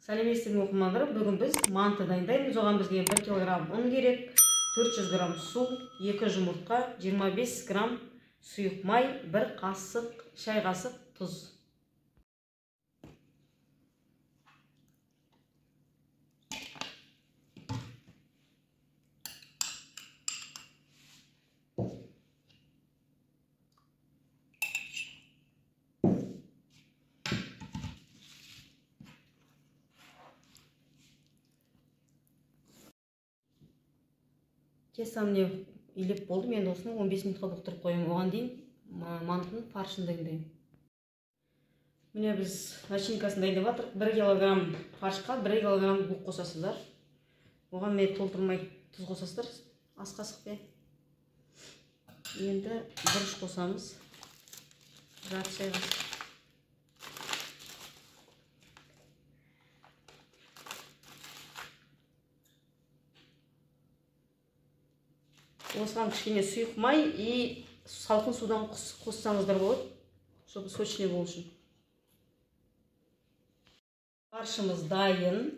Сәлеметсіздер ме, оқырмандар? Бүгін біз манты дайындаймыз. Оған бізге 1 килограмм ұн керек, 400 грамм су, 2 жұмыртқа, 25 грамм сұйық май, 1 қасық шай қасық тұз. Тестаны илеп болдым, енді осыны 15 минутқа бұқтырып қоямын. Оған дейін мантының фаршын дайындаймын. Міне біз начинкасын дайындап жатырмық. 1 килограмм фаршқа 1 килограмм лук қосасыздар. Оған мен толтырмай тұз қосасыздар, ас қасықпен. Енді бұрыш қосамыз. Жарты шай қасық. Осыған кішкене сұйық май и салқын судан қоссаңыздар болады, чтобы сочный болу үшін. Фаршымыз дайын,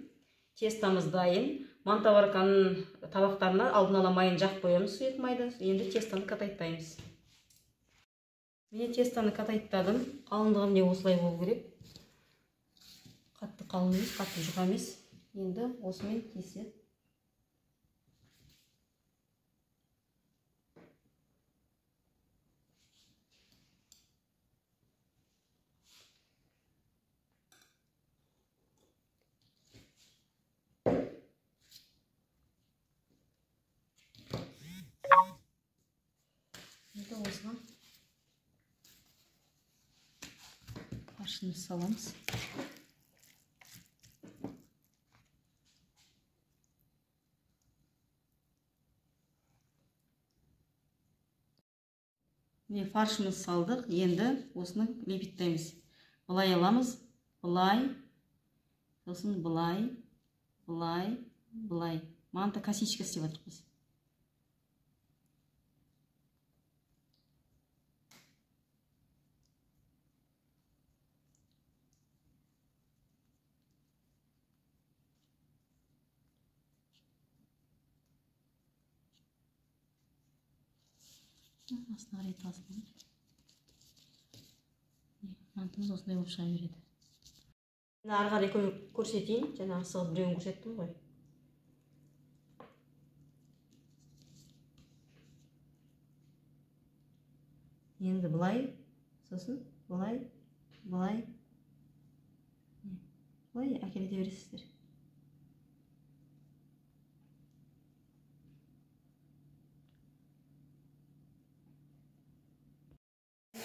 тестамыз дайын. Мантоварканың табақтарына алдын ала майын жағып қоямыз, сұйық майды. Енді тестаны катайттаймыз. Міне тестаны катайттадым. Қалыңдығы міне осылай болу керек. Қатты қалың емес, қатты жұқа емес. Енді осымен кесіп осыған фаршын саламыз. Міне фаршымыз салдық. Енді осыны лепеттейміз. Былай аламыз, былай, сосын былай, былай, былай. Манты косичка істеп жатырмыз. Астына қарай тазаланып. Мантымыз осындай болып шыға береді. Ары қарай көрсетейін. Жаңағы сығып біреуін көрсеттім ғой. Енді былай, сосын былай, былай, былай әкелете бересіздер.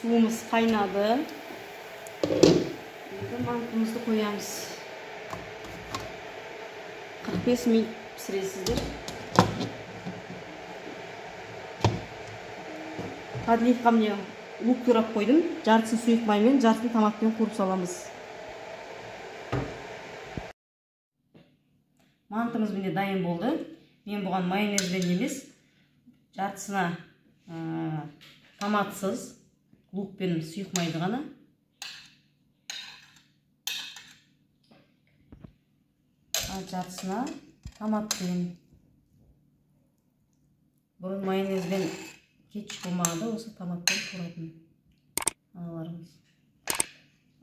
Суымыз қайнады. Енді мантымызды қоямыз. 45 минут пісіресіздер. Подливка міне лук турап қойдым. Жартысын сұйық маймен, жартысын томатпен қуырып саламыз. Мантымыз міне дайын болды. Мен бұған майонезбен емес, жартысына томатсыз, лук пен сұйық майды ғана. Жартысына томатпен. Бұрын майонезбен кетчуп болмағанда осы томатпен қуыратын аналарымыз.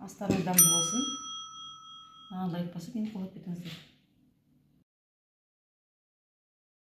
Астарыңыз дәмді болсын. Маған лайк басып, мені қолдап кетіңіздер.